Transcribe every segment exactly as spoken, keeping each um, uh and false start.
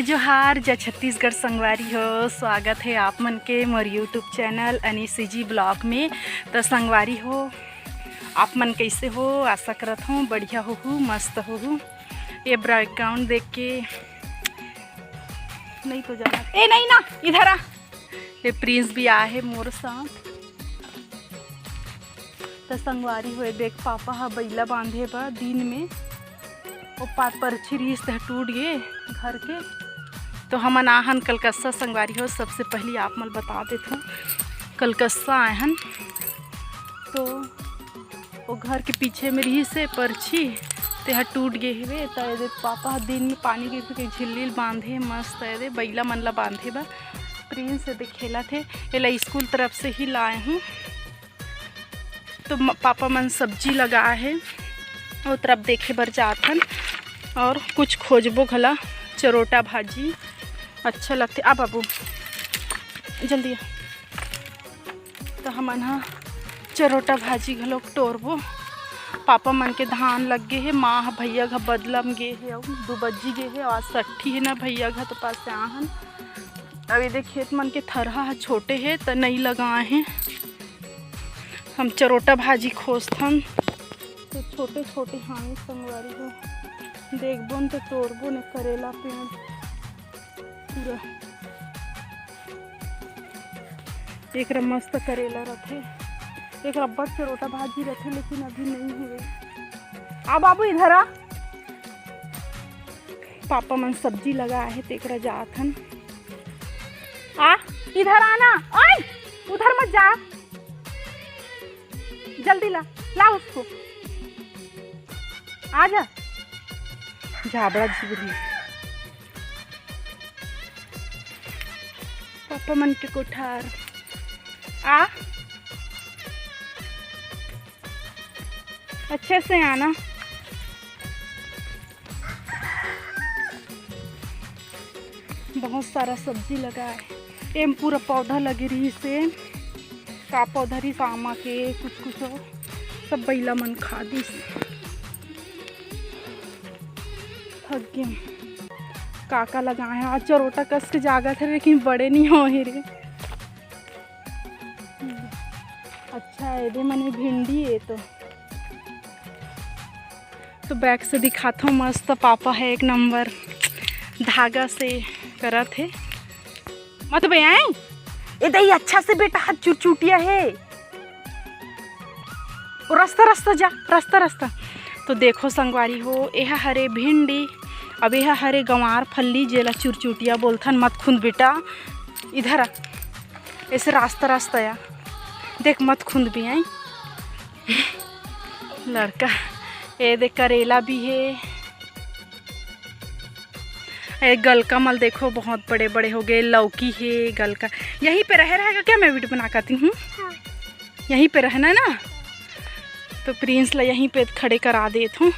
जोहार, जय छत्तीसगढ़ संगवारी हो, स्वागत हे आप मन के मोर YouTube चैनल अनीसी जी ब्लॉग में। त संगवारी हो, आप मन कइसे हो? आशा करत हूँ बढ़िया होहू, मस्त होहू। ये बैकग्राउंड देख के नहीं तो जाना, ए नहीं ना, इधर आ। ये प्रिंस भी आए हे मोर साथ। त संगवारी हो, ए देख, पापा ह बइला बांधे बर दिन में ओ पार परछी रिहिस त टूट गे घर के। तो हमन आहन कलकस्सा संगवारी हो, सबसे पहली आप मन बता देथों, कलकस्सा आए हन। तो वो घर के पीछे में रिहिस हे परछी, तेहा टूट गे हवे। त एदे पापा ह दिन में पानी गिर के झिल्ली ल बांधे, मस्त एदे बइला मन ला बांधे बर। प्रिंस एदे खेलत हे, एला स्कूल तरफ से ही लाए हूँ। तो म-, पापा मन सब्जी लगाए हे, वो तरफ देखे बर जात हन और कुछ खोजबो घला, चरोटा भाजी अच्छा लगथे। आ बाबू, जल्दी आ। त हमन ह चरोटा भाजी घलोक टोरबो। पापा मन के धान लग गे हे, माँ ह भैया घ बदला म गे हे, अउ दू बज्जी गे हे, आज सट्ठी हे ना भैया घ, तो पास से आहन। अब एदे खेत मन के थरहा ह छोटे हे, त नई लगाए हे। हम चरोटा भाजी खोजथन, तो छोटे छोटे हावे संगवारी हो, देखबो न तो टोरबो न करेला पेड़ पूरा। एकरा मस्त करेला रथे, एकरा अब्बड़ चरोटा भाजी रथे, लेकिन अभी नहीं हुए। आ बाबू, इधर आ, पापा मन सब्जी लगाए हे, तेकरा जात हन। आ, इधर आना, ओए, उधर मत जा, जल्दी ला, ला उसको, आ जा, झाबड़ा झिबड़ी। पापा मन के कोठार। आ, अच्छे से आना। बहुत सारा सब्जी लगा है। एम पूरा पौधा लगे रहिस हे। का पौधा रहिस, आमा के, कुछ कुछ हो। सब बइला मन खा दिस। थक गेम। का का लगाए हे? आज चरोटा कस के जागत हे, लेकिन बड़े नहीं हो हे रे। अच्छा, एदे मने भिंडी ए तो। तो back से दिखाथों, मस्त पापा हे एक नंबर, धागा से करत हे। मत बे आए, ए दई अच्छा से बेटा, हाथ चुरचुटिया हे। ओ रस्ता रस्ता जा, रस्ता रस्ता। तो देखो संगवारी हो, एहा हरे भिंडी, अब एहा हरे गंवार फल्ली, जेला चुरचुटिया बोलथन। मत खुंद बेटा, इधर आ, ऐसे रास्ता रास्ता या देख, मत खुंद भी आई लड़का। ए देख, करेला भी हे। ए गलका मल देखो, बहुत बड़े बड़े हो गए। लौकी हे, गलका। यहीं पे रहे रहेगा क्या? मैं वीडियो बना के आती हूँ। हाँ। यहीं पे रहना है ना, तो प्रिंस ला यहीं पे खड़े करा देत हूँ।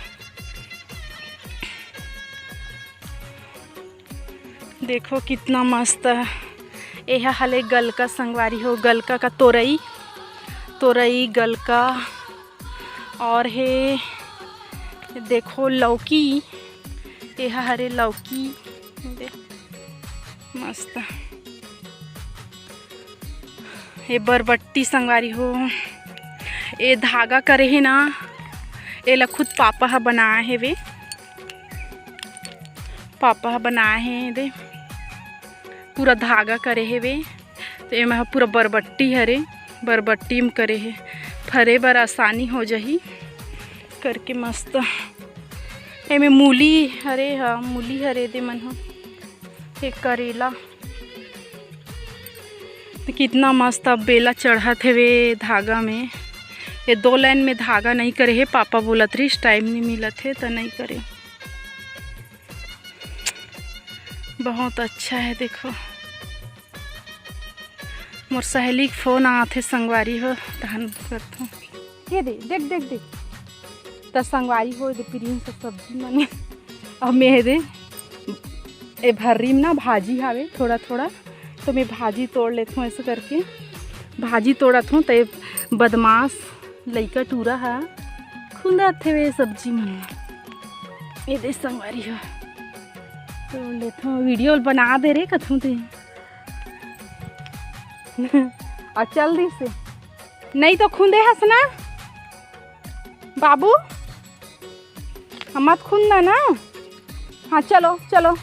देखो कितना मस्त। एहा हले गलका संगवारी हो, गलका का तोरई, तोरई गलका। और हे देखो लौकी, एहा हरे लौकी। दे, मस्त। ए बरबट्टी संगवारी हो, ए धागा करे हे ना, एला खुद पापा ह बनाए हेवे। पापा ह बनाए हे दे, पूरा धागा करे हेवे। तो एमा ह पूरा बरबट्टी हरे, बरबट्टी म करे हे, फरे बर आसानी हो जाही करके मस्त। एमे मूली हरे, ह मूली हरे दे मन ह, एक करेला। तो कितना मस्त अब बेला चढ़त हेवे धागा में। ये दो लाइन में धागा नहीं करे हे, पापा बोलत रहिस टाइम नहीं मिलत हे तो नहीं करे। बहुत अच्छा है। देखो मोर सहेली के फोन आथे संगवारी हो, तहन करथों। ये दे, देख, देख, देख। त संगवारी हो, दे प्रिंस सब्जी मने। अब मेरे ए भर्री में ना भाजी हावे थोड़ा थोड़ा, तो मैं भाजी तोड़ लेथों ऐसे करके। भाजी तोड़त हूँ तो ये बदमाश लइका टूरा हा खुंदत हेवे सब्जी मन। ये दे संगवारी हो, तो लेथो, वीडियो बना दे रे कथू ते। आ चल दी से। नहीं तो खुंदे हस ना बाबू, हम मत खुंदना ना। हाँ, चलो, चलो।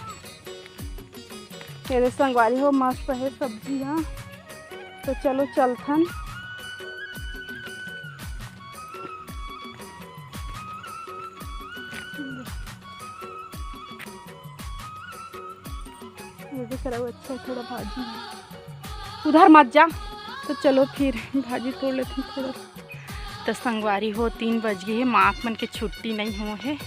ये दे संगवारी हो, मस्त हे सब्जी ह। तो चलो चलथन। ये देख रहा हूँ, अच्छा थोड़ा भाजी है। उधर मत जा। तो चलो फिर भाजी तोड़ लेते हैं थोड़ा। तो संगवारी हो, तीन बज गए हे, माँ मन के छुट्टी नहीं हो हे।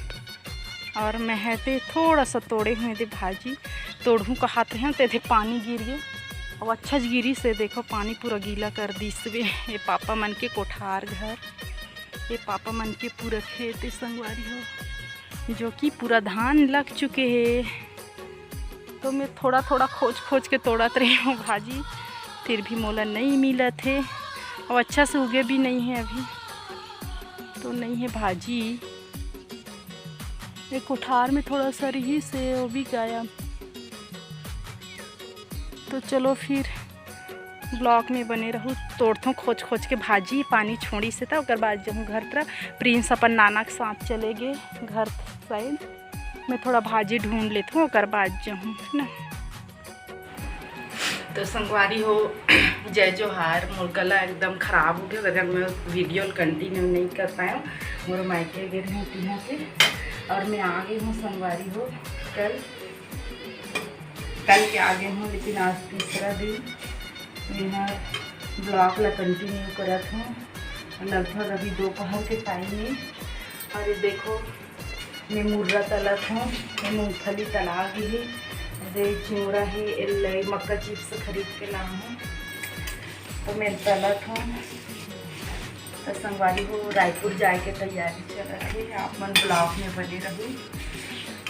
और मैं हे ते थोड़ा सा तोड़े हुए दे भाजी, तोड़हूँ कहत रहे ते दे पानी गिर गए। अब अच्छा गिरी से देखो, पानी पूरा गीला कर दिस बे। ये पापा मन के कोठार घर, ये पापा मन के पूरा खेत हे संगवारी हो, जो कि पूरा धान लग चुके हे। तो मैं थोड़ा थोड़ा खोज खोज के तोड़त रहे हूँ भाजी, फिर भी मोला नहीं मिलत हे। और अच्छा से उगे भी नहीं है अभी, तो नहीं है भाजी। ये कोठार में थोड़ा सा रही से, वो भी गायब। तो चलो फिर vlog में बने रहू, तोड़थों खोज खोज के भाजी, पानी छोड़ी से त ओकर बाद जहूँ घर तरफ। प्रिंस अपन नाना के साथ चले गए घर side। मैं थोड़ा भाजी ढूंढ लेथों, ओकर बाद जहूँ, है ना। तो संगवारी हो, जय जोहार। मोर गला एकदम खराब हो गया, वजह मैं वीडियो कंटिन्यू नहीं कर पाया। मोर मायके गे रही हूँ तिहा से, और मैं आ गई हूँ संगवारी हो कल, कल के आ गई हूँ, लेकिन आज तीसरा दिन मैं vlog ला कंटिन्यू करत हूँ। लगभग अभी दोपहर के टाइम है, और ये देखो, मैं मुर्रा तलत हूँ, मैं मूंगफली तला गे हे, दे चिंगड़ा हे, एल्ले मक्का चिप्स खरीद के ला हूँ, तो मैं तलत हूँ। तो संगवारी हो, रायपुर जाए के तैयारी चलत हे, आप मन vlog में बने रहू।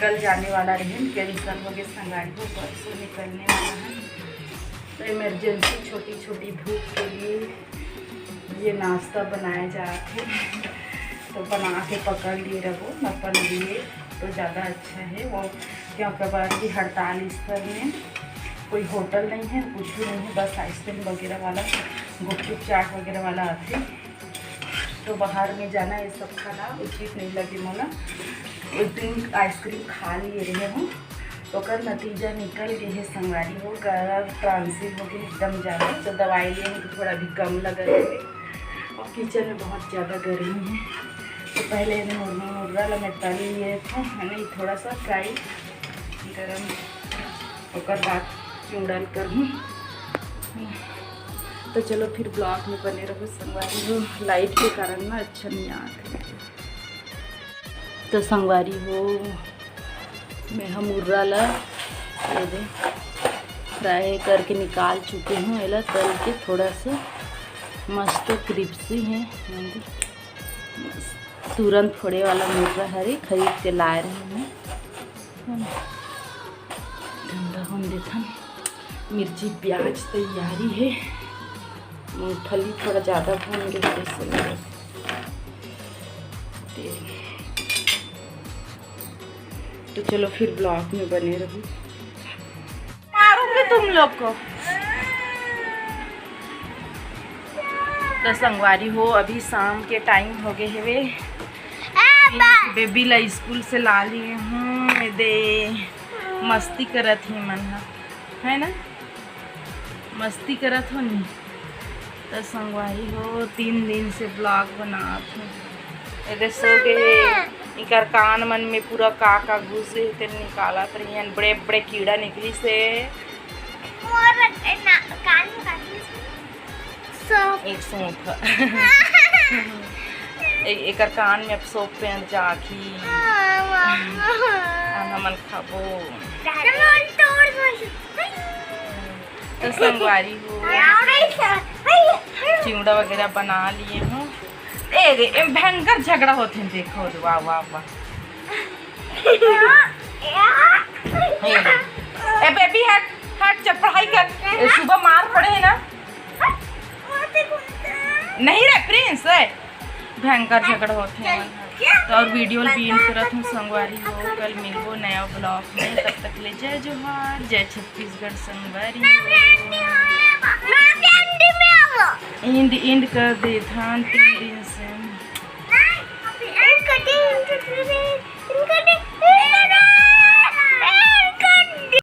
कल जाने वाला रहे, cancel हो गए संगवारी हो, परसों निकलने वाला है। तो इमरजेंसी छोटी छोटी भूख के लिए ये नाश्ता बनाए जात हे, तो बना के पकड़ लिए रहो अपन लिए, तो ज़्यादा अच्छा है वो। क्योंकि बार की हड़ताल इस पर में कोई होटल नहीं है, कुछ भी नहीं है, बस आइसक्रीम वगैरह वाला, गुपचुप चाट वगैरह वाला आते, तो बाहर में जाना, ये सब खाना उचित नहीं लगे मोला। एक दिन आइसक्रीम खा लिए रहे हूँ, ओकर नतीजा निकल गए है संगवारी हो, गला टॉन्सिल हो गए एकदम ज़्यादा। तो दवाई लिए हूँ तो थोड़ा भी कम लगा है, और किचन में बहुत ज़्यादा गर्मी है। तो पहले इन्हें मुर्रा मुर्रा ला मैं तल लिए थे, यानी थोड़ा सा फ्राई गरम, ओकर बाद चूड़न करूँ। तो चलो फिर vlog में बने रहो संगवारी हो, लाइट के कारण ना अच्छा नहीं आ रहा है। तो संगवारी हो, मैं हम मुर्रा ला ये दे फ्राई करके निकाल चुके हूँ। एला तल के थोड़ा सा मस्त क्रिस्पी है, ये दे। तुरंत फोड़े वाला मुर्रा हरे, खरीद के लाए रहे हैं। ठंडा होने देथन। मिर्ची प्याज तैयारी है, मूंगफली थोड़ा ज़्यादा भून गए, थोड़े से लगे। तेल। तो चलो फिर vlog में बने रहो। मारूंगी तुम लोग को। तो संगवारी हो, अभी शाम के टाइम हो गए हवे। बेबी ला स्कूल से ला लिए हूँ, ये दे मस्ती करत ही मन ह, है ना, मस्ती करत हो नी। तो संगवारी हो, तीन दिन से vlog बनात हूँ। एदे सो गए हे, इकर कान मन में पूरा का का घुस गए हे, तेन निकालत रही हन, बड़े बड़े कीड़ा निकली से। मोर ना, कान में कान में सौंफ। एक सौंफ। ए-, एकर कान में अब सौंफ पेड़ जाखी। हाँ, मम्मा। आ, हमन खाबो। हमन तोड़ दो। तो संगवारी हो, चिवड़ा वगैरह बना लिए हूँ। ए, ए, भयंकर झगड़ा होते हैं, देखो, वाह, वाह, वाह। ए, बेबी, हट, हट, चल, पढ़ाई कर। ए, सुबह मार पड़े है ना? नहीं रे, प्रिंस, ए। भयंकर झगड़ा होथे मन ह। तो और वीडियो ल भी एंड करत हूँ संगवारी हो, कल मिलबो नया ब्लॉग में। तब तक ले जय जोहार, जय छत्तीसगढ़ संगवारी हो। एंड एंड कर देथन तीन दिन